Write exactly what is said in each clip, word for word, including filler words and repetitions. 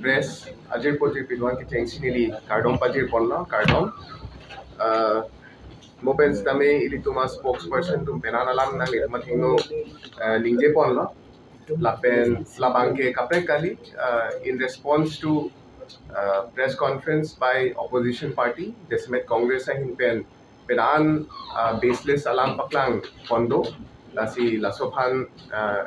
Press ajirpo jirpi doan kechengsi neli kardom pajirponlo, kardom. Uh, mo pen sitame ilitum a spokesperson atum penan alam nang ilitum athengno, uh, ningjeponlo. Lapen labangke kaprek kali, uh, in response to, uh, press conference by opposition party, jasemet Congress ahin pen penan, uh, baseless alam paklang pondo, lasi laso aphan, uh,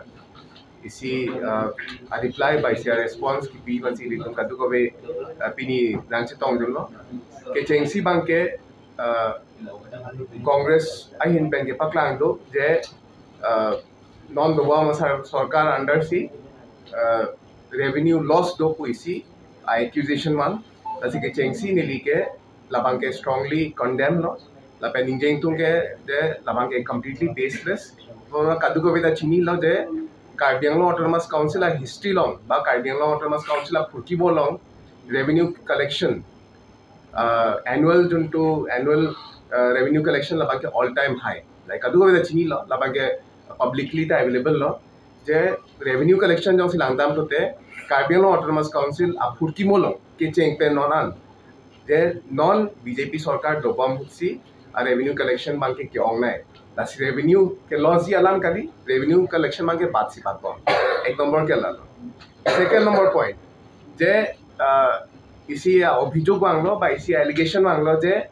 isi, uh, a reply ba isi a response kipi vansi ilitum kadokave, uh, pini nangchetongdunlo. Kechengsi abangke, uh, Congress ahin pen kepaklang do je, uh, non dobom asar sorkar under si, uh, revenue loss do pu isi a accusation man. Lasi kechengsi neli ke labangke strongly condemn lo. Lapen ningje ingtung ke je labangke completely baseless. Bo kadokave ta chinilo je Karbi Anglong Autonomous Council a history along ba Karbi Anglong Autonomous Council a phurkimo along revenue collection, uh, annual juntu annual, uh, revenue collection labangke all time high. Like kadokave ta chinilo, labangke publicly ta available lo. Je revenue collection jongsi langdam pulote Karbi Anglong Autonomous Council a phurkimo along kecheng pen non an je non B J P sorkar dobom si a revenue collection abangke ke-ongnei. Lasi revenue ke loss ji alam kali, revenue collection abangke bat si batbom. Ek number ke lalo. Second number point, je, uh, isi a obhijog vanglo ba isi a allegation vanglo je,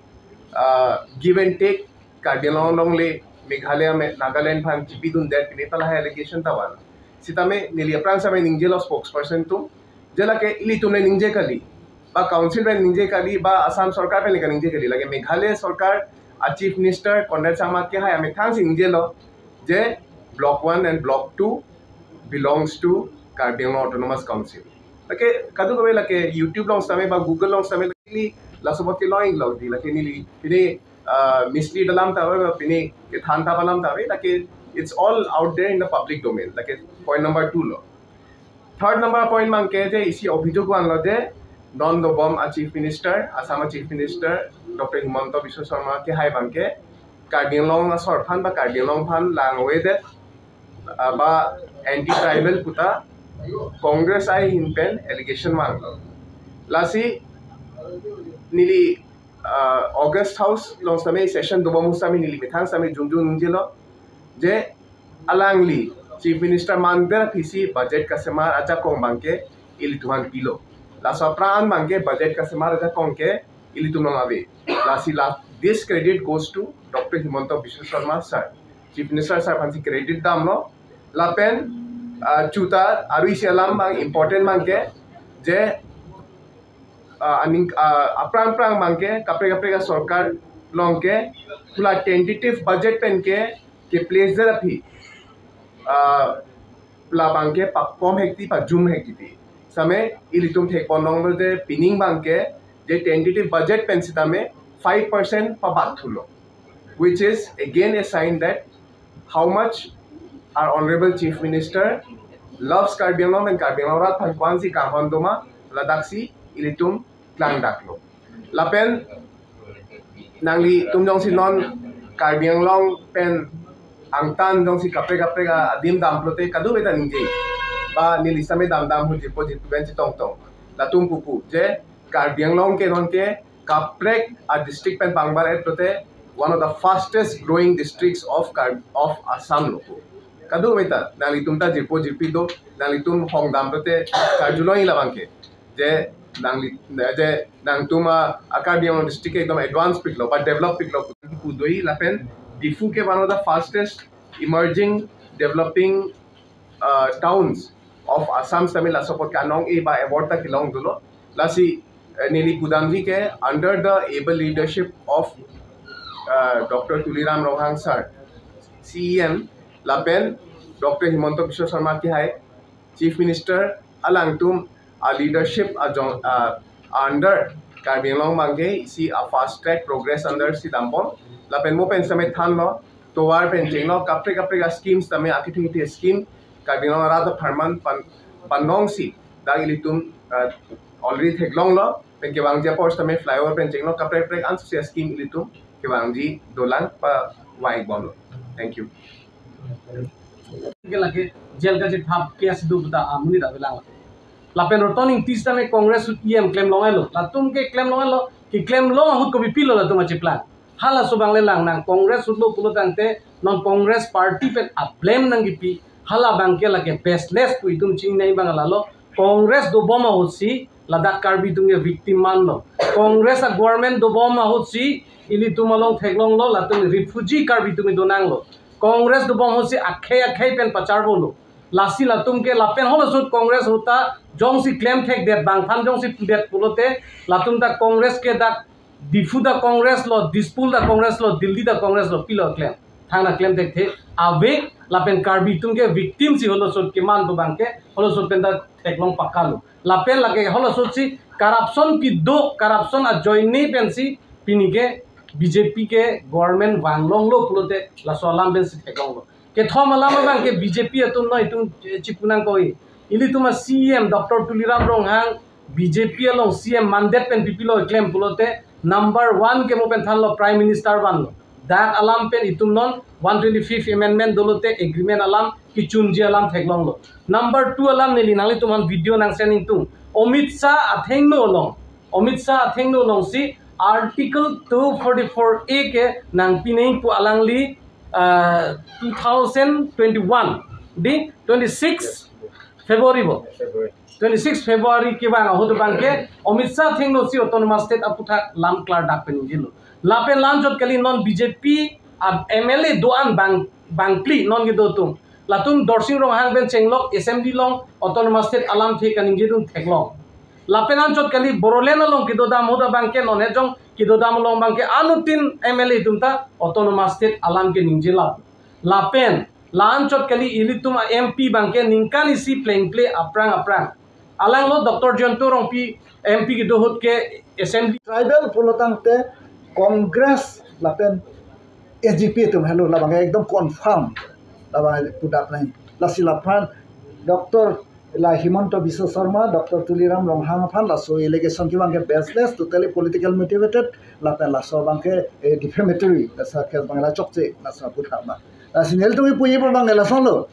uh, give and take Karbi Anglong along le Meghalaya me Nagaland aphan chipidundet pini ta lahai allegation ta van. Sitame neli aphrang sitame ningjelo spokesperson atum, je lake ilitum le ningje kali, ba council pen ningje kali, ba Assam sorkar pen le kaningje kali, lake Meghalaya sorkar a chief minister Conrad Sangma kehai amethang si ningjelo je block one and block two belongs to Karbi Anglong Autonomous Council. Lake kadokave lake YouTube along sitame ba Google along sitame neli laso apot kelong-ik lo di, lake neli pini, uh, mislead alam ta ave, pini kethan ta alam ta ave, lake it's all out there in the public domain. Lake point number two lo. Third number point abangke je isi obhijog vanglo je non dobom a chief minister, Assam a chief minister Doctor Himanta Biswa Sarma kehai abangke Karbi Anglong asor aphan ba Karbi Anglong aphan lang-oedet, uh, ba anti tribal puta Congress ahin pen allegation vanglo. Lasi neli, uh, August House along sitame session dobom ahut sitame neli methang sitame jongjong ningjelo je alangli chief minister mandet aphi si budget kasemar ajakong abangke ilitum aphan pilo. Laso apran abangke budget kasemar ajakong ke ilitum along ave. Lasi la, this credit goes to Doctor Himanta Biswa Sarma sir. Chief Minister sir aphan si credit damlo. Lapen, uh, chuta aru isi alam abang important abangke je, uh, aning, uh, aphrang aphrang abangke kaprek kaprek a sorkar along ke hala tentative budget pen ke ke place det aphi, uh, labangke pakom hekti pajum hekti. Sitame ilitum thekpon longlo je pining abangke je tentative budget pen sitame five percent pabat thulo, which is again a sign that how much our honorable chief minister loves Karbi Anglong and Karbi Anglong arat aphan ko-ansi kanghon doma, ladaksi ilitum klangdaklo. Lapen nanglitum jongsi non Karbi Anglong pen angtan jongsi kaprek kaprek adim dam pulote kadokave ta ningje, ba neli sitame dam dam ahut jirpo jirpi pen chetongtong, latum pupu je Karbi Anglong ke non ke kaprek a district pen pangbar-et pulote one of the fastest growing districts of Kar-, of Assam lo. Kadokave ta nanglitum ta jirpo jirpi do, nanglitum hong dam pulote charjulong-ik labangke je nangli, je nangtum a, a Karbi Anglong district ke ekdom advance piklo ba develop piklo pu do-i. Lapen Diphu ke one of the fastest emerging developing, uh, towns of Assam sitame laso apot ke anong-e ba award ta kelong dolo. Lasi, eh, neli pudamji ke under the able leadership of, uh, Doctor Tuliram Ronghang sir, C E M, lapen Doctor Himanta Biswa Sarma kehai Chief Minister, alangtum a leadership ajong, uh, under Karbi Anglong abangke isi a fast track progress under si dampon. Lapen mo pen sitame thanlo, tovar pen chenglo, kaprek kaprek a schemes tame akithe kithe scheme Karbi Anglong arat apharman pan, panongsi dak ilitum, uh, already theklonglo, pen kevangji apor sitame flyover pen chenglo, kaprek kaprek ansose a scheme ilitum kevangji dolang pavang-ik bomlo. Thank you. Ke lake jail kachethap case do puta amonit avelang. Lapen Roton Engti sitame Congress ahut E M klem longlo. Latum ke klem longlo, keklem long ahut kopipilo latum achiplang. Halaso abang le lang nang Congress ahut lo pulo tangte non Congress party pen ablem nangkipi. Hala abang ke lake baseless pu itum chinine abang lalo. Congress dobom ahutsi ladak Karbi atum ke victim manlo. Congress a-government dobom ahutsi ilitum along theklonglo, latum refugee Karbi atum do nanglo. Congress dobom ahutsi akhei akhei pen pacharvolo. Lasi latum ke lapen halaso ahut Congress ahut ta jongsi klem thekdet, bangphan jongsi pudet pulote latum ta Congress ke dak Diphu ta Congress lo, Dispur ta Congress lo, Delhi ta Congress lo, pilo klem. Thangta klem thekthe. Ave lapen Karbi atum ke victim si halaso ahut keman pu abang ke halaso ahut pen ta theklong pakalo. Lapen lake halaso ahutsi corruption kedo, corruption ajoine pensi pini ke B J P ke government vanglonglo pulote laso alam pensi theklonglo. Kethom alam abang ke B J P atum noi itum, eh, chipu nangkok. Ilitum a-C E M Doctor Tuliram Ronghang B J P along C E M mandate pen pipilo klem pulote number one ke mo pen thanlo Prime Minister vanlo. Dak alam pen itum non one twenty-fifth amendment dolote agreement alam kechunji alam theklonglo. Number two alam neli nanglitum aphan video nang send ingtung. Amit Shah athengno along, Amit Shah athengno alongsi Article two forty-four A ke nangpinang pu alangli, ah, two thousand twenty-one, di twenty-six February bo. Twenty-six February kevang ahut abang ke Amit Shah athengno si Autonomous State aputhak lam klardak pen ningjelo. Lapen la-anchot kali non B J P a-M L A do-an bang, bangphli non kedo atum. Latum Dorsing Ronghang pen chenglok Assembly along Autonomous State alamthe kaningje atum theklong. Lapen anchot kali Bodoland along kedodam ahut abang ke non hejong kedodam along abang ke anuttin M L A atum ta Autonomous State alam keningje lap. Lapen la-anchot kali ilitum a-M P abang ke ningkan isi plengple aphrang aphrang. Alanglo Doctor Jayanta Rongpi M P kedo ahut ke Assembly. Tribal pulo tangte Congress lapen A G P atum helo, labang ke ekdom confirm. Labang pudak nai. Lasi laphan Doctor la Himanta Biswa Sarma, Doctor Tuliram Ronghang aphan laso allegation kevang ke baseless, totally political motivated, lapen laso abang ke, eh, defamatory, laso case abang la chokche, laso puthak ma. Lasi nelitum ipu ipo abang ke lasonlo.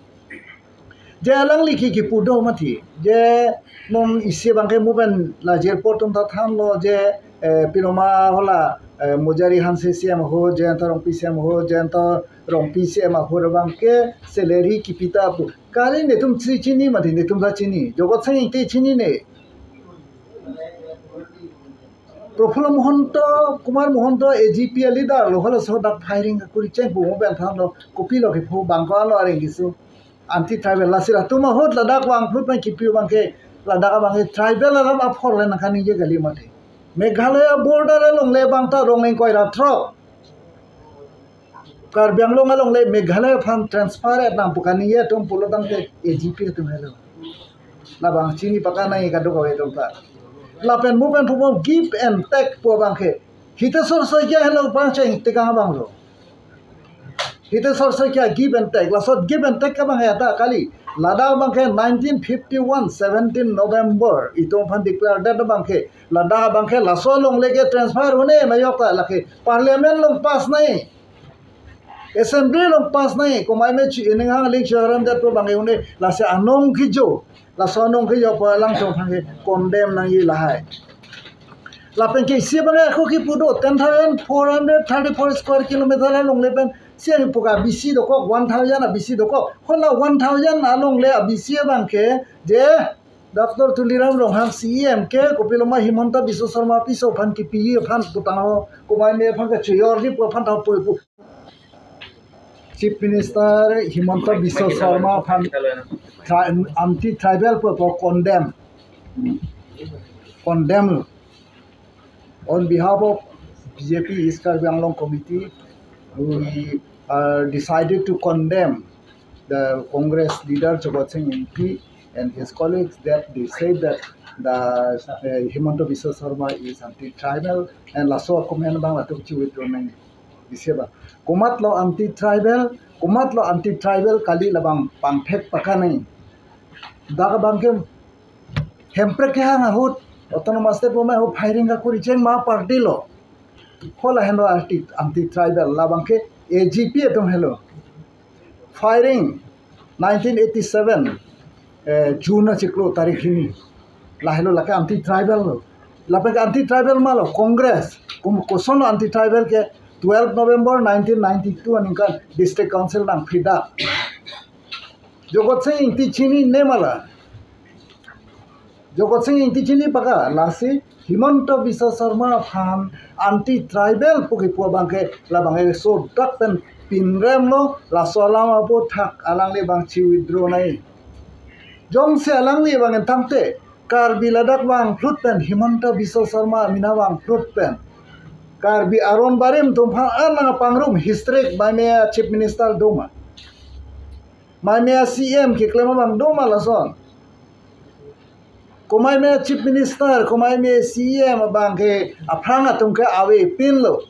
Je alangli ke kipu do mati. Je non isi abang ke mo pen la jirpo atum ta thanlo je, eh, piroma hala, eh, Mujari Hanse C E M ahut, Jayanta Rongpi C E M ahut, Jayanta Rongpi C E M ahut abang ke salary kipi ta pu. Kali netum chi chini mati, netum ta chini. Jogot Sing Engti chinine. Prafulla Mahanta, Kumar Mahanta A G P a-leader lo, halaso dak firing kuri cheng pu mo pen thanlo, kopilo kipu abang ko alo areng kisu. Anti tribal lasi latum ahut ladak vangphlut pen kipi abang ke ladak abang ke tribal alam apor le nangkaningje kali mati. Meghalaya border along le abang ta rong ingkoi ra throk. Karbi Anglong along le Meghalaya aphan transfer et nang pu kaningje atum pulo tangte A G P atum helo. Labang chini pakanai kadokave atum ta. Lapen mo pen pupo give and take pu abang ke. Hiteswar Saikia helo pangcheng tekang abang lo. Hiteswar Saikia give and take. Laso give and take ke abang ya ta kali. Ladak abang ke nineteen fifty-one, seventeen November itum aphan declare det abang ke. Ladak abang ke laso along le ke transfer un-e ma yok ta lake. Parliament along pass nai. Assembly along pass nai. Komai me chi ining hang ling charam det pu abang ke un-e lasi anong kijo. Laso anong kijo pu alangtum aphan ke condemn nangji lahai. Lapen ke isi abang ako kipu do ten thousand four hundred thirty-four square kilometer along le pen si ani puka B C dokok, one thousand a B C dokok. Hala one thousand along le a B C abang ke je Doctor Tuliram Ronghang C E M ke kopiloma Himanta Biswa Sarma piso aphan kipi aphan putang ho, komai me aphan ke chujor di pu aphan ta pu pu. Chief Minister Himanta Biswa Sarma aphan tri-, anti-tribal pu condemn. Condemn. On behalf of B J P East Karbi Anglong Committee, we are decided to condemn the Congress leader Jagat Singh M P and his colleagues that they said that the, uh, Himanta Biswa Sarma is anti-tribal and laso comment abang latum chi withdraw nang. Isi abang. Komatlo anti-tribal, komatlo anti-tribal kali labang pangthek pakanai. Dak abang ke Hemprek kehang ahut, Autonomous State pu amei ahut firing kakuri cheng ma party lo. Hala henlo anti, anti-tribal labang ke A G P atum helo. Firing nineteen eighty-seven, eh, June achiklo tarik hini. Lahelo lake anti-tribal lo. Lapen anti-tribal ma lo, Congress. Kum-, koson anti-tribal ke twelve November nineteen ninety-two aningkan District Council nangphri dak. Jagat Sing Engti chinine ma la. Jagat Sing Engti chini paka, lasi Himanta Biswa Sarma aphan anti-tribal pu kipu abangke labang eso dak pen pinrem lo, laso alam aputhak alangli abang chi-withdraw nai. Jongsi alangli abang tangte Karbi ladak vangphlut pen, Himanta Biswa Sarma amena vangphlut pen Karbi aron barim atum aphan alang apangrum historic, maimai a Chief Minister do ma, maimai a C M keklem abang do ma lason. Komaimai a Chief Minister, komaimai a C M abangke aphrang atum ke avepin lo.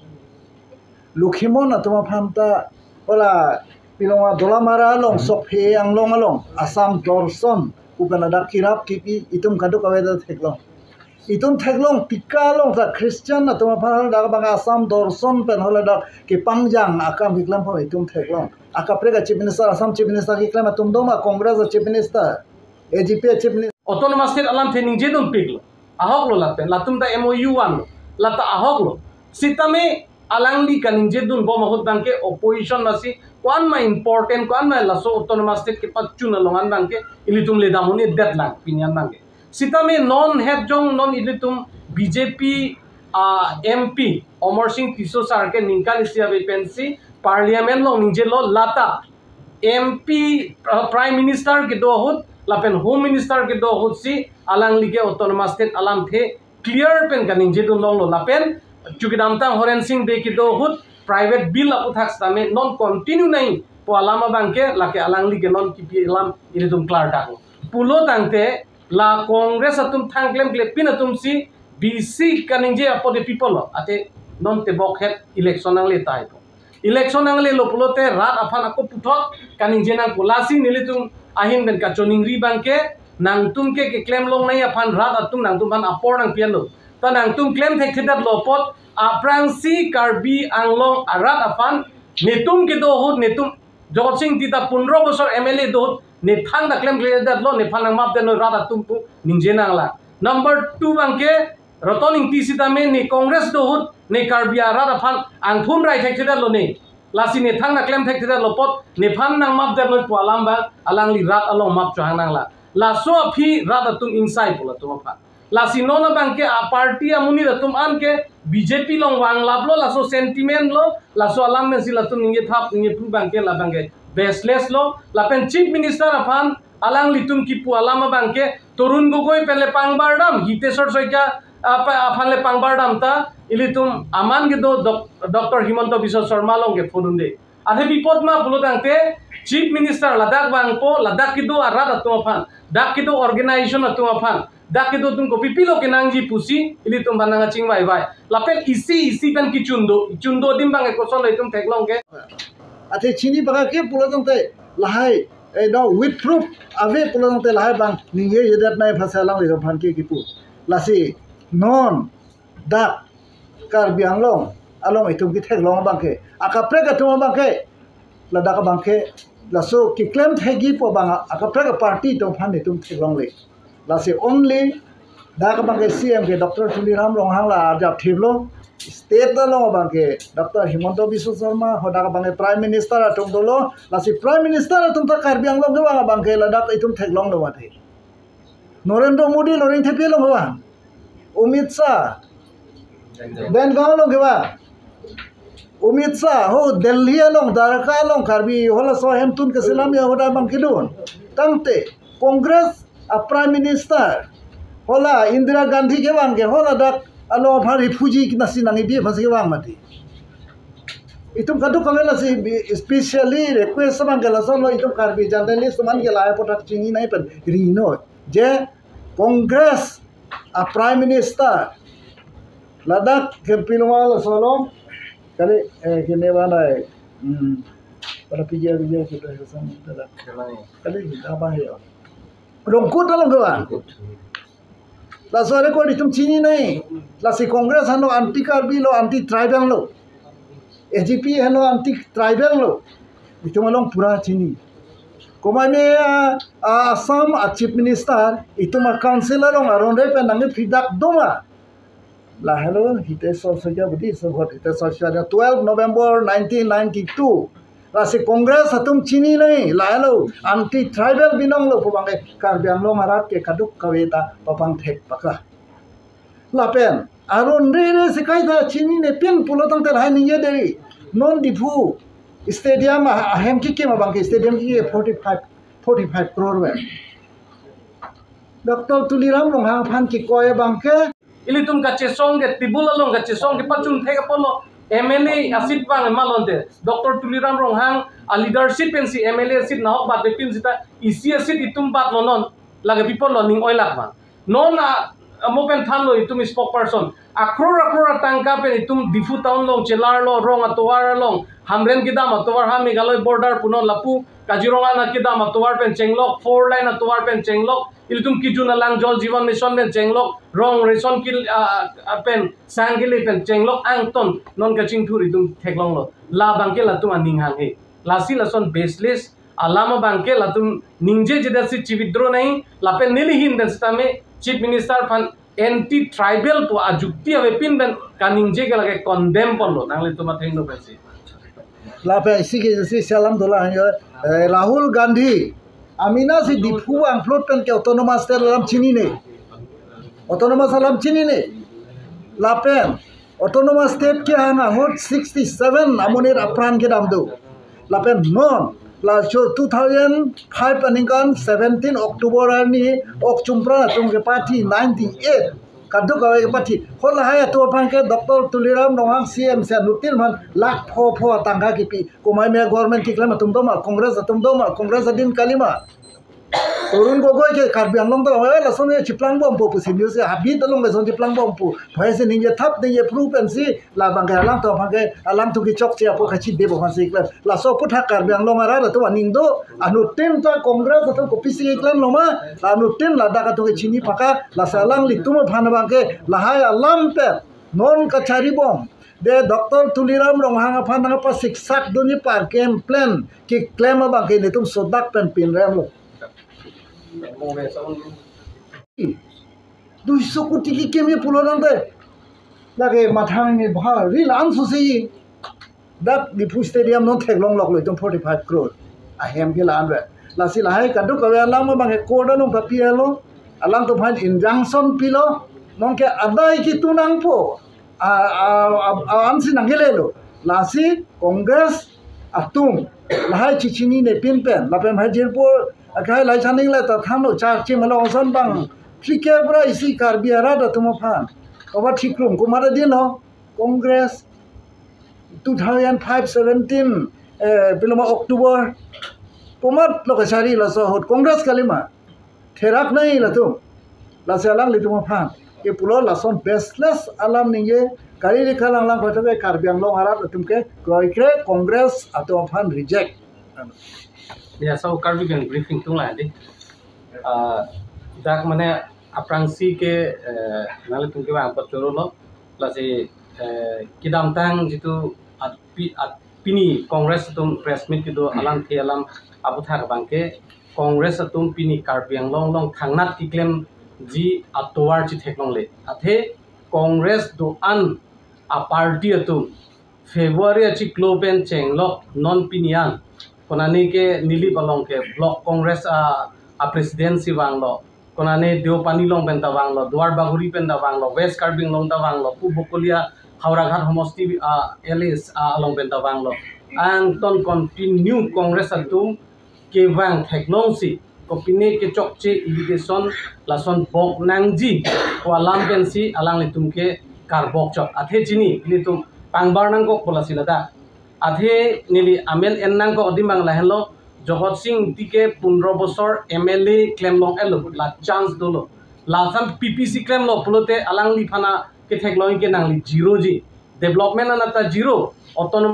Lokhimon atum aphan ta, hala pilong a Dolamara along, Sokphe Anglong along, Assam Darshan pu pen ladak kirap kipi, itum kadokave ta theklong. Itum theklong, Tika along ta Christian atum aphan haladak abang Assam Darshan pen haladak kepangjang akam keklem aphan itum theklong. Akaprek a Chief Minister, Assam Chief Minister keklem atum do ma, Congress a Chief Minister, A G P a Chief Minister. Autonomous State alamthe ningjedunpiklo. Ahok lo lapen, latum ta M O U vanlo. Lata ahok lo. Sitame alangli kaningjedunbom ahut abangke opposition masi ko-an ma important, ko-an ma laso Autonomous State kepachun along an abangke ilitum ledam un-edet lang pini an abangke. Sitame non het jong non ilitum B J P, ah, M P Amarsing Tisso sir ke ningkan isi ave pensi Parliament along ningjelo, lata M P, ah, Prime Minister kedo ahut lapen Home Minister kedo ahut si alangli ke Autonomous State alamthe clear pen kaningjedun longlo lapen chukidamtang Horen Sing Bey kedo ahut private bill aputhak sitame non continue nai pu alam abangke lake alangli ke non kipi alam ilitum klardak lo. Pulo tangte la Congress atum thang klemklepin atum si bisi kaningje apot de people lo, ate non tebok het election nangle tahai po. Election nanglelo pulote rat aphan ako puthot kaningje nangpo. Lasi nelitum ahin pen kachoningri abangke, nangtum ke keklem longnei aphan rat atum nangtum aphan apor nangpi-an lo. Ta nangtum klem thekthedetlo apot, aphrangsi Karbi Anglong arat aphan, netum kedo ahut, netum Jagat Sing Engti ta pondro bosor M L A do ahut, ne thangta klemkledetlo, nephan nangmapdetlo rat atum pu ningje nanglang. Number two abangke, Raton Engti sitame ne Congress do ahut, ne Karbi arat aphan angthun rai thekthedetlo ne. Lasi ne thangta klem thekthedetlo apot, nephan nangmapdetlo pu alam abang alangli rat along map chohang nanglang. Laso aphi rat atum ingsai pu latum aphan. Lasi non abangke a party amonit atum an ke B J P along vanglaplo, laso sentiment lo, laso alam pensi latum ningjethap ningjepru abangke labangke baseless lo. Lapen Chief Minister aphan alanglitum kipu alam abangke Tarun Gogoi pen le pangbardam, Hiteswar Saikia apa, aphan le pangbardam ta ilitum aman kedo Doc-, Doctor Himanta Biswa Sarma along ke phonunde. Athe bipot ma pulo tangte Chief Minister ladak vangpo, ladak kedo arat atum aphan, dak kedo organization atum aphan, dak kedo atum kopipilo kenangji pusi ilitum aphan nangkachingvai vai. Lapen isi isi pen kichundo, chundo adim abang koson lo itum theklong ke. Athe chini abang ke pulo tangte lahai, eh, no, with proof ave pulo tangte lahai abang ningjejedet nai phase alanglitum aphan ke kipu. Lasi non dak Karbi Anglong along itum ketheklong abangke, akaprek atum abangke, ladak abangke, laso keklem thekji pu abang akaprek party atum aphan itum theklongle. Lasi only dak abangke C M ke Doctor Tuliram Ronghang la arjap thiplo, state along abangke Doctor Himanta Biswa Sarma, hadak abangke Prime Minister atum dolo, lasi Prime Minister atum ta Karbi Anglong kevang abangke ladak itum theklonglo mati. Narendra Modi lo, Rengthepi along kevang. Amit Shah, Bengal along kevang. Amit Shah ho Delhi along, Dwarka along, Karbi halaso ahemtun keselam ya hoda abang kedun. Tangte Congress a Prime Minister, hala Indira Gandhi kevang ke, haladak along aphan refugee nasi nangkebi aphansi kevang mati. Itum kadokave lasi bi-, specially request abangke lason lo, itum Karbi journalist atum an ke lahai aputhak chini nai pen ri noi. Je Congress a Prime Minister ladak ke pilonga laso along kali, eh, kene banai, hmm, pada P G R, P G R kita sama kita dah. Kali apa ya? Rongkut along kevang. Laso record itum chini nai. Lasi Congress anlo anti Karbi lo, anti tribal lo. A G P anlo anti tribal lo. Itum along pura chini. Komai me, ah, ah, Assam a Chief Minister, itum a council along aron re pen nangkephidak doma. Lahelo, Hitesh Saikia budi, so hot Hitesh Saikia, twelve November nineteen ninety-two. Lasi Congress atum chinine, lahelo, anti-tribal binong lo pu abangke Karbi Anglong arat ke kadokave ta papangthek paka. Lapen, aron re re si kaita chinine pin pulo tangte lahai ningje dei. Non Diphu Stadium a, ahem kekim abangke stadium ke forty-five, forty-five crore pen. Doctor Tuliram Ronghang aphan kekoi abangke. Ilitum kachesong ke table along kachesong kepachun thek apotlo M L A a seat vang malonte. Doctor Tuliram Ronghang a leadership pensi M L A a seat nahok bat pepin sita isi a seat itum bat lo non. Lake pi apotlo ning oilak ma. Non a, amo pen thanlo itum spokesperson. Akror akror atangka pen itum Diphu town along chelarlo, rong atovar along, Hamren kedam atovar ha Meghalaya border pu non lapu, Kaziranga kedam atovar pen chenglok, four lane atovar pen chenglok, ilitum kejun alang Jal Jeevan Mission pen chenglok, rong ration kil, a, a, pen, sang kili pen chenglok angton, non kachingthur itum theklonglo. La abangke latum aning hanghe. Lasi lason baseless alam abangke latum ningjejedet si chi-withdraw nangji, lapen neli ahin pen sitame Chief Minister aphan anti-tribal pu ajukti avepin pen kaningje ke lake condemn ponlo, nanglitum athengno pensi. Lapen isi ke isi salam dola hangjo, eh, Rahul Gandhi, amena si Diphu vang plot pen ke autonomous state alam chinine. Autonomous alam chinine. Lapen autonomous state kehang ahut sixty-seven amonit apran kedam do. Lapen non, laso two thousand five aningkan seventeen October arni ok chumpran atum kepathi ninety-eight. Kadokave kepathi. Hot lahai atum aphan ke Doctor Tuliram Ronghang C M si anuttin aphan lakh pho pho atangka kepi. Komai me government keklem atum doma, Congress atum doma, Congress adin kalima. Tarun Gogoi ke Karbi Anglong ta, eh, lason ne chiplang bompo pusi news ke habit along lason chiplang bompo. Phai si ningje thap ningje proof pensi labang ke alangtum aphan ke, alangtum kechokche apot kachidebo aphansi keklem. Laso aputhak Karbi Anglong arat atum aning do, anuttin ta Congress atum kopisi keklem loma, anuttin ladak atum ke chini paka, lasi alanglitum aphan abangke lahai alam pen non kachari bom. De Doctor Tuliram Ronghang aphan nangpasiksak dunji parke plan keklem abangke netum sodak pen pinrem lo. Duiso koti kekim ye pulo tangte. Lake mathang ni bhar ril an susi. Dak Diphu Stadium non theklonglok lo itum forty-five crore. Ahem ke la-an ve. Lasi lahai kadokave alam abangke court along papi alo. Alangtum aphan injunction pilo. Non ke adai ketu nangpo. A, a, a, a, ansi nangkelelo. Lasi Congress atum lahai chichinine pin pen. Lapen hai jirpo akai lai chaning le ta thanlo charchi malo oson bang. Phlikep ra isi Karbi arat atum aphan. Oba thikrum kumara dino Congress two thousand five seventeen, eh, piloma October. Komat lo kachari laso ahut Congress kalima. Therak nai latum. Lasi alanglitum aphan. Ke pulo lason baseless alam ningje kari ri kalang lang kotha ke Karbi Anglong arat atum ke kroikre Congress atum aphan reject. Ya, so Karbi Anglong briefing tung la di. Ah, dak mane aphrangsi ke, eh, nanglitum kevang apot choro lo. Lasi, eh, kedamtang jitu at pi-, at pini Congress atum press meet kedo alamthe alam aputhak abangke Congress atum pini Karbi Anglong along thangnat keklemji atovar chitheklongle. Athe Congress do-an a party atum February achiklo pen chenglok non pini an. Konane ke Nilip along ke Block Congress a, a presidency vanglo. Konane Deopani along pen ta vanglo, Duar Bagori pen ta vanglo, West Karbi Anglong ta vanglo, pu Bokolia Howraghat homosti a L As a along pen ta vanglo. Angton continue Congress atum kevang theklongsi kopine kechokche election lason bok nangji pu alam pensi alanglitum ke karbok chot. Athe chini ilitum pangbar nangkok pu lasi ladak. Athe neli amen en nangkok adim abang lahenlo, Jagat Sing Engti ke pundro bosor M L A klemlong elo, la chance dolo. Lasam P P C klemlo pulote alangliphan a ketheklong ke nangli zero ji. Development anat ta zero, autonomous